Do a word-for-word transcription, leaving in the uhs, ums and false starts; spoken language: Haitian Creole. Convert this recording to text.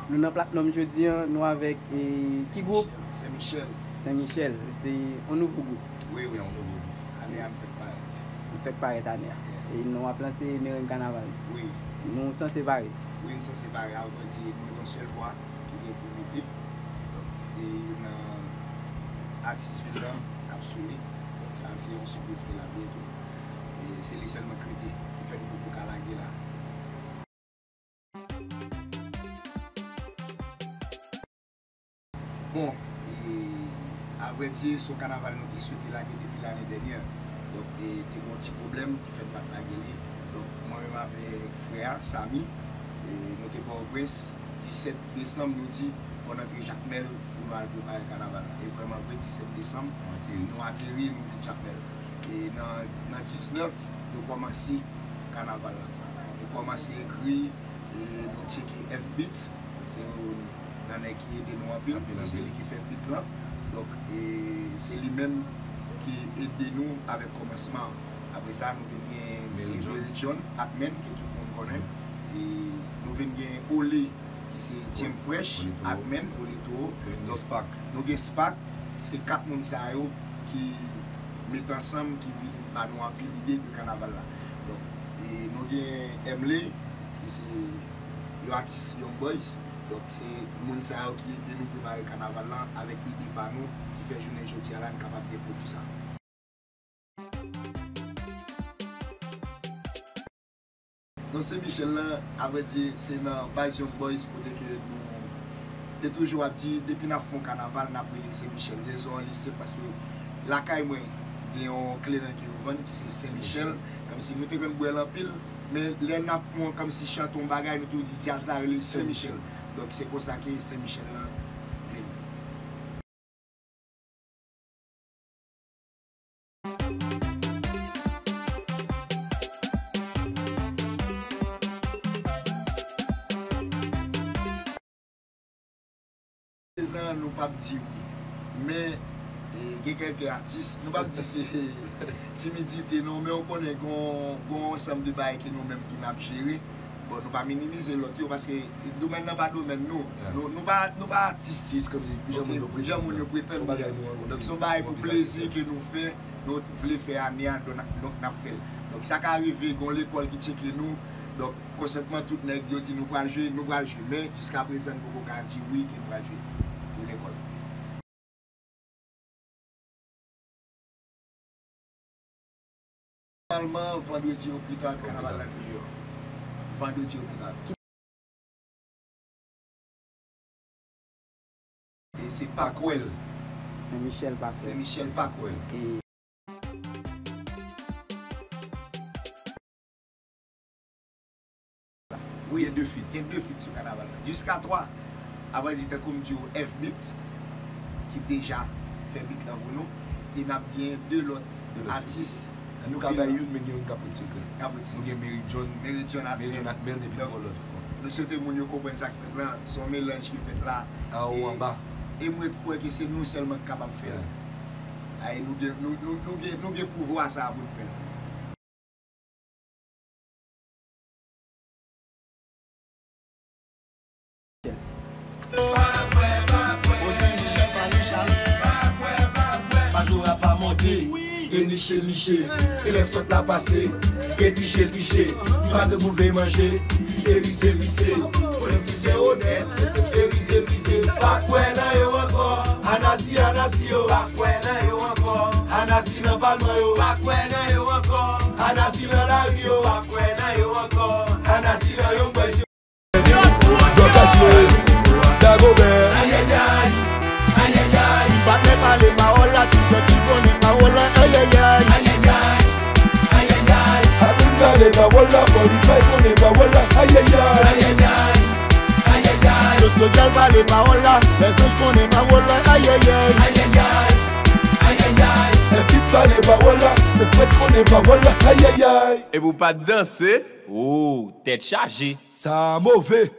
Nou nan Platinum jodi a, nou avèk, e, ki gwoup? Sen Michel. Sen Michel, se yon nouvo gwoup. Wi, wi, yon nouvo gwoup. Ane a m fèk parèt. M fèk parèt ane a. Yeah. E nou ap lanse Mereng Kanaval. Wi. Nou sanse pare. Wi, nou sanse pare. Avrèdi, nou ret yon sèl vwa ki gen pou mete. Donk, se youn nan atis vil lan k ap sou li. Donk, sa se yon sipriz ki la byento. E se li sèlman k rete, ki fè nou poko ka lage la. Bon, e, avrèdi, se yon kanaval nou te swete lage depi lane dènyè. Donk, e, te gen yon ti pwoblèm ki fè n pa t lage li. Donk, mwen menm avèk frè a, Samy, e, nou te Pòtoprens, disèt desanm, nou di, fò n antre Jakmèl pou nou al prepare kanaval la. E vrèman vre, disèt desanm, nou ateri, nou vin Jakmèl. E nan, nan diznèf, nou kòmanse kanaval la. Nou kòmanse ekri, e nou tcheke F-Beat, se youn nan nèg ki ede nou anpil, e se li ki fè beat lan. Donk, e se li menm ki ede nou avèk kòmansman an. Apre sa, nou vin gen Mary John, Atmen, ke tout moun konnen. E nou vin gen Olé, ki se Jim Fresh, Atmen, Olé Toro. Donk, nou gen Spark. Se kat moun sa yo ki met ansanm, ki vin ba nou anpil ide de kanaval la. Donk, e nou gen Emley, ki se yon atis Young Boys. Donk, se moun sa yo ki ede nou prepare kanaval lan avèk ide pa nou, ki fè jounen jodi a la, n kapab gen pwodui sa. Non, Sen Michel lan, avrèdi, se nan baz Young Boys kote ke nou te toujou ap di, depi n ap fè yon kanaval, n ap rele Sen Michel. Rezon an, li senp, paske lakay mwen, gen yon kleren ke yo vann, ki se Sen Michel. Kòmsi nou te konn bwè l anpil, men lè n ap fè yon, kòmsi chante yon bagay, nou toujou di djaz la rele Sen Michel. Donk, se konsa ke Sen Michel lan vini. Prezan, nou p ap di wi. Men, e, gen kèlke atis, nou p ap di se timidite non, men ou konnen gon, gon ansanm de bagay ke nou menm tou n ap jere. Bon, nou pa minimize lòt yo, paske domèn nan pa domèn nou. Nou, nou pa, nou pa atis. Jan moun yo pretann li ye. Donk, se yon bagay pou plezi ke nou fè, nou vle fè ane a, donk, n ap fè l. Donk, sa ka rive, gon lekòl ki tcheke nou. Donk, konsantman tout nèg yo di nou pral jwe, nou pral jwe. Men, jiskaprezan, nou poko ka di wi ke nou pral jwe pou lekòl. Nòmalman, vandredi o pli ta, kanaval la dwe deyò. Vandredi o pli ta. E se Pakwèl. Sen Michel Pakwèl. Sen Michel Pakwèl. E Wi, gen de feat. Gen de feat sou kanaval la. Jiska twa. Avrèdi, tankou m di w, F-Beat, ki deja fè beat lan pou nou. E n ap gen de lòt atis. Nou ka bay youn, men gen youn k ap ret sekrè. K ap ret sekrè. Nou gen Mary John. Mary John Atmen. Mary John Atmen, epi gon lòt ankò. Nou swete moun yo konprann sa k fèt la. Se yon melanj ki fèt la. Anwo anba. E m ret kwè ke se nou sèlman k kapab fè l. Ay, nou gen, nou, nou, nou gen, nou gen pouvwa sa a pou n fè l. Ose Michel pa Richard. Mazora pa monte. E niche, niche. Elèv sòt la pase. Gen triche, triche. Pa de boule manje. E rise, rise. Politisyen onèt. E rise, rise. Pa kwè nan yo ankò. Anasi, anasi yo. Pa kwè nan yo ankò. Anasi nan palman yo. Pa kwè nan yo ankò. Anasi nan lari yo. Pa kwè nan yo ankò. Anasi nan Young Boys yo. Dò kache, Dagobè. Patnè pale pawòl la, tout lòt ki konnen pawòl la, ayayay. Amin pale pawòl la, Bòlifay konnen pawòl la, ayayay. Soso Djal pale pawòl la, Lèzanj konnen pawòl la, ayayay. Fèfits pale pawòl la, Fèfrèt konnen pawòl la, ayayay. Epi w pa t danse, oh, tèt chaje. Sa move.